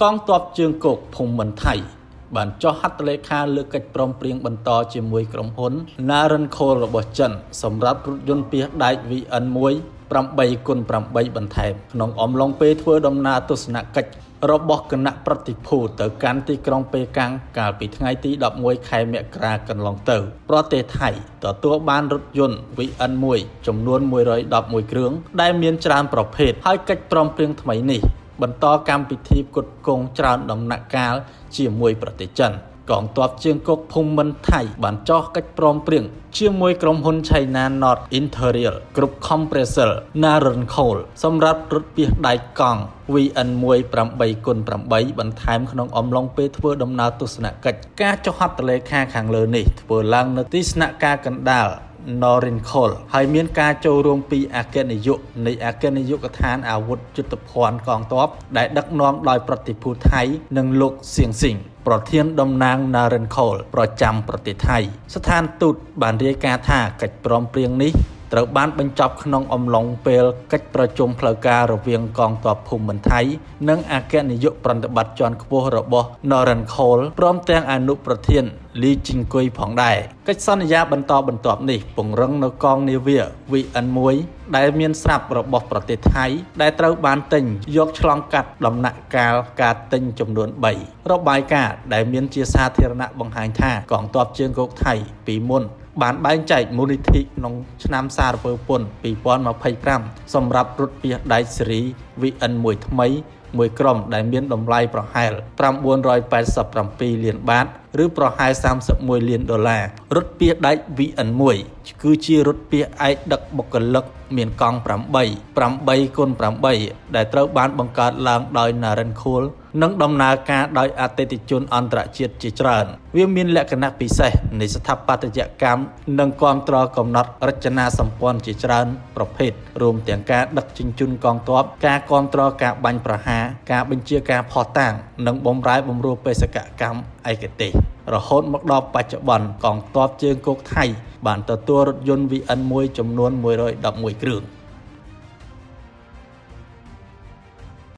កងទ័ពជើងគោកភូមិន្ទថៃបានចុះហត្ថលេខាលើកិច្ចព្រមព្រៀងបន្តជាមួយក្រុមហ៊ុន Narancoal របស់ចិនសម្រាប់រថយន្តពាសដែក VN1 8x8 បន្ថែមក្នុងអំឡុងពេលធ្វើដំណើរទស្សនកិច្ចរបស់គណៈប្រតិភូទៅកាន់ទីក្រុងប៉េកាំងកាលពីថ្ងៃទី11ខែមករាកន្លងទៅប្រទេសថៃទទួលបានរថយន្ត VN1 ចំនួន111គ្រឿងដែលមានច្រើនប្រភេទហើយកិច្ចព្រមព្រៀងថ្មីនេះបន្តកម្មវិធីផ្គត់ផ្គង់ច្រើនដំណាក់កាលជាមួយប្រទេសចិនកងទ័ពជើងគោកភូមិន្ទថៃបានចុះកិច្ចព្រមព្រៀងជាមួយក្រុមហ៊ុន China North Interior Group Compressor Narancoal សម្រាប់រថពាសដែកកង់ VN1 8x8 បន្ថែមក្នុងអំឡុងពេលធ្វើដំណើរទស្សនកិច្ចការចុះហត្ថលេខាខាងលើនេះធ្វើឡើងនៅទីស្នាក់ការកណ្ដាល Norincol ហើយមានការចូលរួមពីអគ្គនាយកនៃអគ្គនាយកដ្ឋានអាវុធយុទ្ធភ័ណ្ឌកងទ័ពដែលដឹកនាំដោយប្រតិភូថៃនិងលោកសៀងស៊ីងប្រធានតំណាង Narincol ប្រចាំប្រទេសថៃស្ថានទូតបានរាយការណ៍ថាកិច្ចព្រមព្រៀងនេះត្រូវបានបញ្ចប់ក្នុងអំឡុងពេលកិច្ចប្រជុំផ្លូវការរវាងកងទ័ពភូមិន្ទថៃនិងអគ្គនាយកប្រតិបត្តិជាន់ខ្ពស់របស់ Norincol ព្រមទាំងអនុប្រធានលីជីងគុយផងដែរកិច្ចសន្យាបន្តបន្ទាប់នេះពង្រឹងនៅកងនាវា VN1 ដែលមានស្រាប់របស់ប្រទេសថៃដែលត្រូវបានទិញយកឆ្លងកាត់ដំណាក់កាលការទិញចំនួន3របាយការណ៍ដែលមានជាសាធារណៈបង្ហាញថាកងទ័ពជើងគោកថៃពីមុនបានបែងចែកមូលនិធិក្នុងឆ្នាំសារពើពន្ធ2025សម្រាប់រថពាសដែកស៊េរី VN1 ថ្មីមួយក្រុមដែលមានតម្លៃប្រហែល987លានបាតឬប្រហែល31លានដុល្លាររថពាសដែក VN1 គឺជារថពាសឯកដឹកបុគ្គលិកមានកង់8 8x8 ដែលត្រូវបានបង្កើតឡើងដោយ Narancoal និងដំណើរការដោយអតិថិជនអន្តរជាតិជាច្រើនវាមានលក្ខណៈពិសេសនៃស្ថាបត្យកម្មនិងគាំទ្រកំណត់រចនាសម្ព័ន្ធជាច្រើនប្រភេទរួមទាំងការដឹកជញ្ជូនកងទ័ពការគាំទ្រការបាញ់ប្រហារការបញ្ជាការភស្តុតាងនិងបំរែបំរួលបេសកកម្មឯកទេសរហូតមកដល់បច្ចុប្បន្នកងទ័ពជើងគោកថៃបានទទួលរថយន្ត VN1 ចំនួន111គ្រឿង។